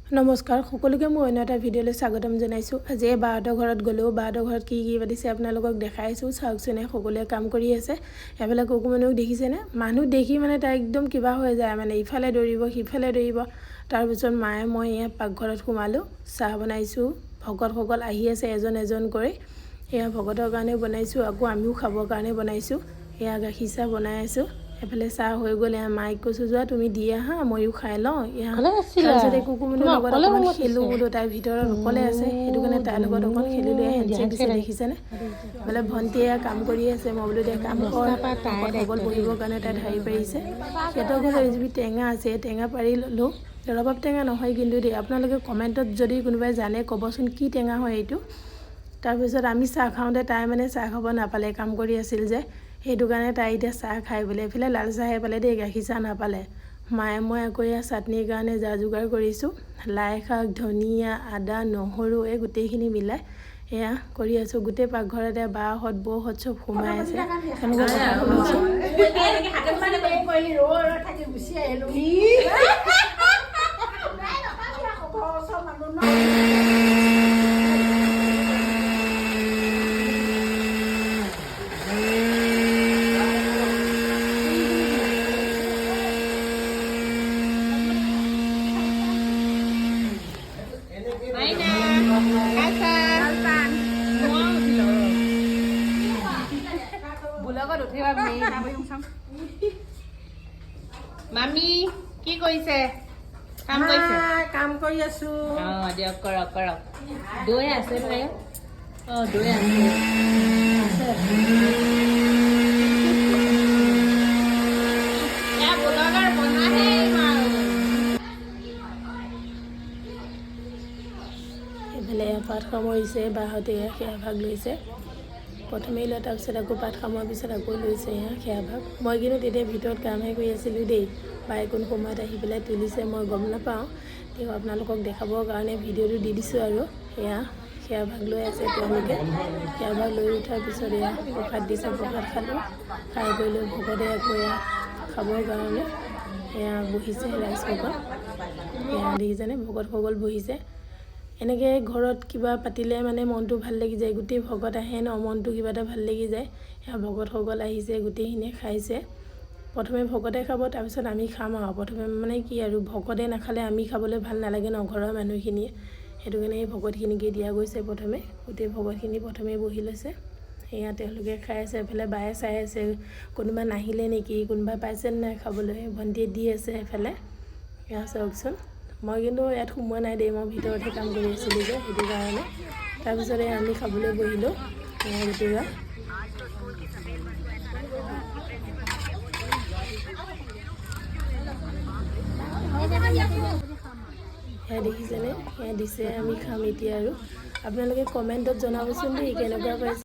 নমস্কাৰ সকলোকে, মই অন্য এটা ভিডিঅ'লৈ স্বাগতম জনাইছোঁ। আজি এই বাহঁতৰ ঘৰত গ'লেও বাহঁতৰ ঘৰত কি কি পাতিছে আপোনালোকক দেখাইছোঁ। চাওকচোন, এই সকলোৱে কাম কৰি আছে। এইফালে কুকুৰমণিক দেখিছেনে? মানুহ দেখি মানে তাই একদম কিবা হৈ যায়, মানে ইফালে দৌৰিব, সিফালে দৌৰিব। তাৰপিছত মায়ে মই এয়া পাকঘৰত সোমালোঁ, চাহ বনাইছোঁ। ভকতসকল আহি আছে এজন এজন কৰি। এয়া ভকতৰ কাৰণেও বনাইছোঁ, আকৌ আমিও খাবৰ কাৰণে বনাইছোঁ। এয়া গাখীৰ চাহ বনাই আছোঁ। এইফালে চাহ হৈ গ'ল। এয়া মাইক কৈছোঁ, যোৱা তুমি দি আহা, ময়ো খাই লওঁ। এয়া অকলে আছিলা? তাৰপিছত এই কুকুৰমণিৰ তোমাৰ লগত অকলে অকণমান ৰুমত খেলোঁ আছে? বোলো। তাইৰ ভিতৰত অকলে আছে, সেইটো কাৰণে তাইৰ লগত অকণ খেলিলোঁ। হেণ্ডশ্বেক দিছে, দেখিছেনে? বোলে ভণ্টিয়ে এয়া কাম কৰি আছে। মই বোলো দে কাম কৰ। দহটা পৰা তাই ভকতসকল দায়িত্ব দেই। বহিবৰ কাৰণে তাই ঢাৰি পাৰিছে। সিহঁতৰ ঘৰত এজোপি টেঙা আছে, এই টেঙা পাৰি ল'লোঁ। ৰবাব টেঙা নহয় কিন্তু দেই। আপোনালোকে কমেণ্টত যদি কোনোবাই জানে ক'বচোন, কি টেঙা হয় এইটো। তাৰপিছত আমি চাহ খাওঁতে তাই মানে চাহ খাব নাপালে, কাম কৰি আছিল যে, সেইটো কাৰণে তাই এতিয়া চাহ খাই বোলে। এইফালে লাল চাহে পালে দেই, গাখীৰ চাহ নাপালে। মায়ে মই আকৌ এয়া চাটনিৰ কাৰণে যা যোগাৰ কৰিছোঁ। লাই শাক, ধনিয়া, আদা, নহৰু এই গোটেইখিনি মিলাই এয়া কৰি আছোঁ। গোটেই পাকঘৰতে বাহঁত, বৌহঁত চব সোমাই আছে। তেওঁলোকৰ কথা শুনকচোন। কৰি ৰৈ ৰৈ থাকি গুচি আহিলো। ঘৰৰ ওচৰৰ মানুহ ন। মাইনা, খাইছা? মই উঠিলো। বুলকত উঠিবা। মামী কি কৰিছে? কাম কৰিছে? কাম কৰি আছো। অ দিয়ক, কৰক কৰক। দৈ আছে নহয়? অ দৈ আছে। এয়া বুলকৰ বনাহে আৰু। এইফালে এয়া পাত সামৰিছে বাহঁতে। এয়া সেৱা ভাগ লৈছে। প্ৰথমেই লয়, তাৰপিছত আকৌ পাত সামৰাৰ পিছত আকৌ লৈছে এয়া সেৱা ভাগ। মই কিন্তু তেতিয়া ভিতৰত কামহে কৰি আছিলোঁ দেই। বায়ে কোন সময়ত আহি পেলাই তুলিছে মই গম নাপাওঁ। তেওঁ আপোনালোকক দেখাবৰ কাৰণে ভিডিঅ'টো দি দিছোঁ। আৰু এয়া সেৱা ভাগ লৈ আছে তেওঁলোকে। সেৱা ভাগ লৈ উঠাৰ পিছত এয়া প্ৰসাদ দিছে, প্ৰসাদ খালোঁ। খাই কৰি লৈ ভকতে আকৌ এয়া খাবৰ কাৰণে এয়া বহিছে ৰাইজসকল। এয়া দেখিছেনে, ভকতসকল বহিছে। এনেকৈ ঘৰত কিবা পাতিলে মানে মনটো ভাল লাগি যায়। গোটেই ভকত আহে ন, মনটো কিবা এটা ভাল লাগি যায়। সেয়া ভকতসকল আহিছে, গোটেইখিনিয়ে খাইছে। প্ৰথমে ভকতে খাব, তাৰপিছত আমি খাম। আৰু প্ৰথমে মানে কি আৰু, ভকতে নাখালে আমি খাবলৈ ভাল নালাগে ন ঘৰৰ মানুহখিনিয়ে। সেইটো কাৰণে এই ভকতখিনিকে দিয়া গৈছে প্ৰথমে। গোটেই ভকতখিনি প্ৰথমে বহি লৈছে। সেয়া তেওঁলোকে খাই আছে। এফালে বায়ে চাই আছে, কোনোবা নাহিলে নেকি, কোনোবা পাইছে নাই খাবলৈ। ভণ্টিয়ে দি আছে এফালে। এয়া চাওকচোন, মই কিন্তু ইয়াত সোমোৱা নাই দেই, মই ভিতৰতহে কাম কৰি আছিলোঁ যে, সেইটো কাৰণে। তাৰপিছতে আমি খাবলৈ বহিলোঁ। এয়া গোটেইগাল। সেয়া দেখিছেনে? সেয়া দিছে, আমি খাম এতিয়া। আৰু আপোনালোকে কমেণ্টত জনাবচোন দেই, কেনেকুৱা পাইছে।